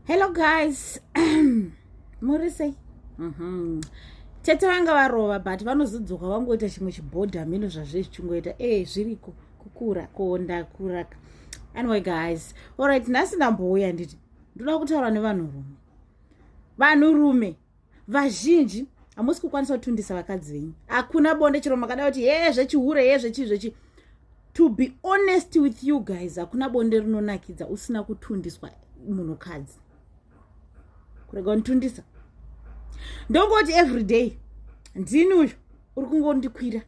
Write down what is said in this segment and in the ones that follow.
Hello guys, muri sei? Tete vanga varova, but vanozodzoka vangoita chimwe chibhodha mino zvazve zvichingoita zviriko kukura kuonda kuraka. Anyway guys, alright, nhasi ndambouya nditi ndoda kutaura nevanhurume. Vanhurume vazhinji hamusi kukwanisa kutundisa vakadzi venyu. Hakuna bonde, chero makada kuti ye zvechihure, ye zvechii zvechi. To be honest with you guys, hakuna bonde rinonakidza usina kutundiswa munhukadzi. Kurega kunditundisa, ndongoti everyday ndini uyu uri kungondikwira,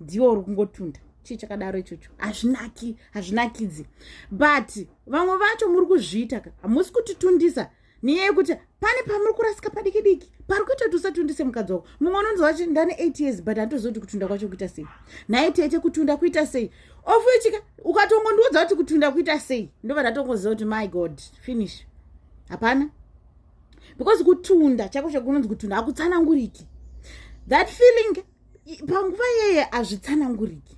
ndiwo uri kungotunda. Chii chakadaro ichocho? Hazvinaki, hazvinakidzi. But vamwe vacho muri kuzviita ka, hamusi kutitundisa nenyaya yekuti pane pamuri kurasika padiki diki pari kuita kuti usatundise mukadzi wako. Mumwe unonzi wacho, ndane 8 years but handitozivi kuti kutunda kwacho kuita sei. Nhaye tete, kutunda kuita sei? Of which ka ukatongondiudza kuti kutunda kuita sei, ndobva ndatongoziva kuti my God, finish, hapana. Because kutunda chako chakunonzi kutunda hakutsananguriki. That feeling panguva iyeye hazvitsananguriki.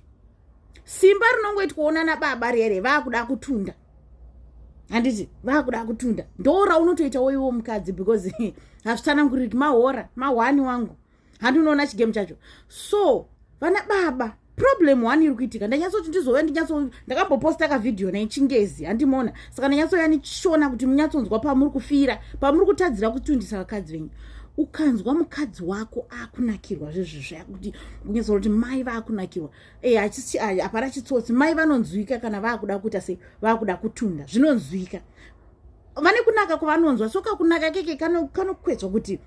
Simba rinongoitwaona nababa rere vaakuda kutunda, handiti? Vaakuda kutunda, ndo raunotoitawo iwo mukadzi, because hazvitsananguriki. Mahora mahwani wangu, handi unoona chigame chacho. So vana baba, problem one iri kuitika, ndanyatsoti ndizouya ndinyatso, ndakamboposta kavhidhiyo nechingezi, handimona? Saka ndanyatsouya nichishona kuti munyatsonzwa pamuri kufira, pamuri kutadzira kutundisa vakadzi venyu. Ukanzwa mukadzi wako akunakirwa zvezvezvaya, kuti kunyatsona kuti mai vaakunakirwa, hapana chitsotsi. Mai vanonzwika kana vaakuda kuita sei, vaakuda kutunda, zvinonzwika. Vane kunaka kwavanonzwa, so kakunaka keke kanokwedzwa kuti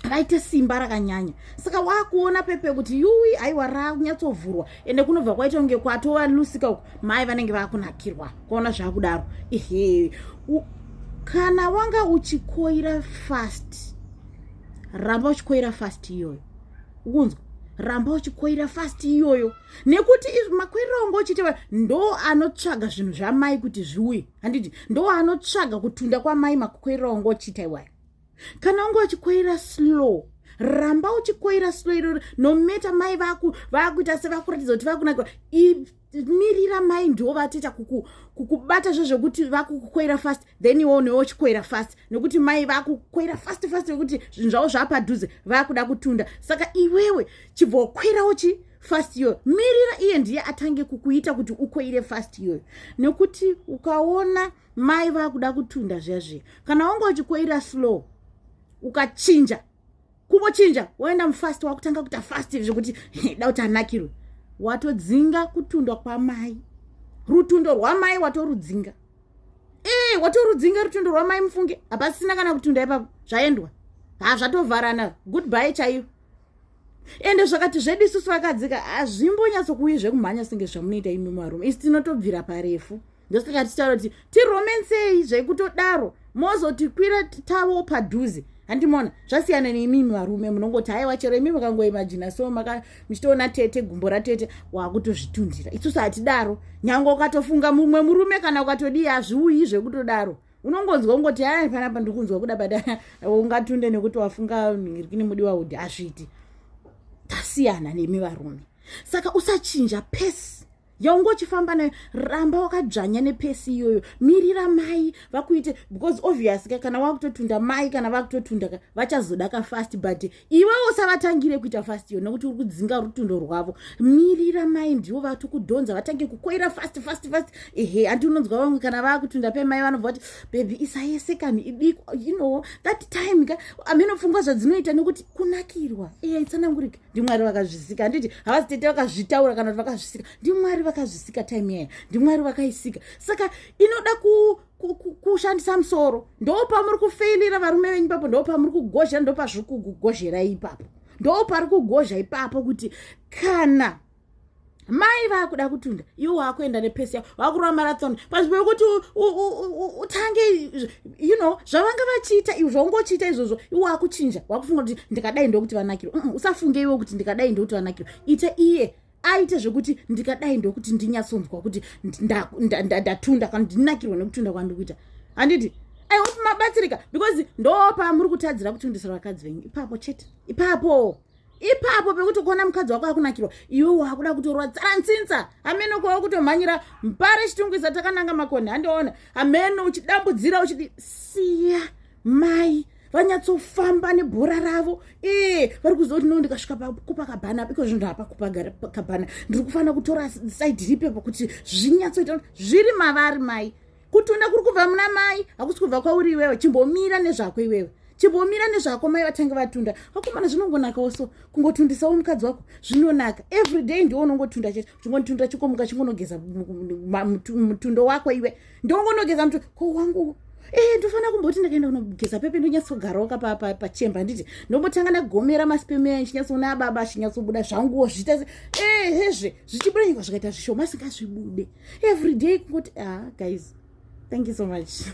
vaite simba rakanyanya. Saka waakuona pepe kuti yui, aiwa, rakunyatsovhurwa, ende kunobva kwaita kunge kwatova lusika uku. Mai vanenge vakunakirwa kuona zvakudaro. Ehe, kana wanga uchikoira fast, ramba uchikoira fast iyoyo. Ukunzwa? Ramba uchikoira fast iyoyo, nekuti makoiriro anga uchiita ndo anotsvaga zvinhu zvamai kuti zviuye, handiti? Ndo anotsvaga kutunda kwamai, makoiriro anga uchiita iwayo. Kana unge uchikoira slow, ramba uchikoira slow iroro. No matter mai vakuita sevakuratidza kuti vakunakirwa, mirira mai ndo vatoita kukubata zvezvekuti vakukukoira fast, then iwo newe uchikoira fast, nekuti mai vakukoira fast fast nekuti zvinhu zvavo zvaapadhuze, vakuda kutunda. Saka iwewe chibva wakwirawo chi fast iyoyo. Mirira iye ndiye atange kukuita kuti ukoire fast iyoyo, nekuti ukaona mai vakuda kutunda zviya zviya, kana wanga uchikoira slow, ukachinja, kungochinja waenda mufast, wakutanga kuita fast zvekuti da kuti anakirwe, watodzinga kutundwa kwamai. Rutundo rwamai watorudzinga. Watorudzinga rutundo rwamai, mufunge. Hapasina kana kutunda ipapo, zvaendwa, ha, zvatovharana, goodbye chaiyo. Ende zvakati zvedu isusu vakadzika hazvimbonyatsokuuyi zvekumhanya senge zvamunoita imi marume. Isi tinotobvira parefu, ndosaka tichitaura kuti tiromensei zvekutodaro, mozotikwira tavo padhuze, handimona? Zvasiyana neimimi varume, munongoti haiwa, chero imi mukangoimajina so muchitoona tete, gumbo ratete, wakutozvitundira. Isusu hatidaro. Nyange ukatofunga mumwe murume kana ukatodii, hazviuyi zvekutodaro. Unongonzwa ungoti ai, panapa ndikunzwa kuda bada, ungatunde nekuti wafunga rikini mudiwa udi. Hazviiti, tasiyana nemi varume. Saka usachinja pace yaunge uchifamba nayo, ramba wakadzvanya nepace iyoyo. Mirira mai vakuite, because obvious ka, kana wakutotunda mai, kana vakutotunda ka, vachazoda kafast, but iwe usavatangire kuita fast iyo, nekuti uri kudzinga rutundo rwavo. Mirira mai ndivo vatokudhonza, vatange kukoira fast fast fast. Ehe, handi unonzwa vamwe kana vakutunda pemai vanobva kuti, "Baby, isayese kani idiko." You know that time ka, hameno pfungwa zvadzinoita, nekuti kunakirwa iye itsanangurika. Ndimwari vakazvisika, handiti? Havazi tete vakazvitaura kana kuti vakazvisika, ndimwari vakazvisika. Time yaya ndimwari vakaisika, saka inoda kushandisa musoro. Ndo pamuri kufeilira varume venyu ipapo, ndo pamuri kugozhera, ndo pazviri kugozherai ipapo, ndo pari kugozha ipapo, kuti kana mai vakuda kutunda, iwe wakuenda nepace yako, wakurova marathon panzvimbo yekuti utange zvavanga vachiita, iwe zvaungochiita izvozvo. Iwe wakuchinja, wakufunga kuti ndikadai ndokuti vanakirwa. Usafunge iwe kuti ndikadai ndokuti vanakirwa. Ita iye aite zvekuti ndikadai ndokuti ndinyatsonzwa kuti ndatunda kana ndinakirwa nekutunda kwandiri kuita, handiti? I hope mabatsirika, because ndo pamuri kutadzira kutundisa vakadzi venyu ipapo chete, ipapo ipapo pekuti kuona mukadzi wako akunakirwa, iwe wakuda kutorwa tsarantsintsa, hameno kwava kutomhanyira Mbare, Chitungwiza, takananga Makoni, handiona, hameno uchidambudzira uchidi siya. Mai vanyatsofamba nebhora ravo. Ee, vari kuziva kuti no, ndikasvika paKupakabhana iko zvinhu hapakupakabhana, ndiri kufanira kutora side ripepo kuti zvinyatsoita. Zviri mavari mai. Kutunda kuri kubva muna mai, hakusi kubva kwauri iwewe. Chimbomira nezvako iwewe, chimbomira nezvako. Mai vatange vatunda. Vakomana, zvinongonakawo so kungotundisawo mukadzi wako, zvinonaka. Every day ndiwo unongotunda chete, uchingotunda, chingomuka, chingonogeza mutundo wako iwe, ndongonogeza mutundo ko wangu. E, ndofanira kumboti ndakaenda kunogeza pepe, ndonyatsogarawo pachemba, handiti? Ndombotanga ndagomera masperm aya, ndichinyatsoona ababa achinyatsobuda zvanguwo, zviita ehezve zvichibuda nyika, zvikaita zvishoma, asingazvibude every day kungoti. Ah guys, thank you so much.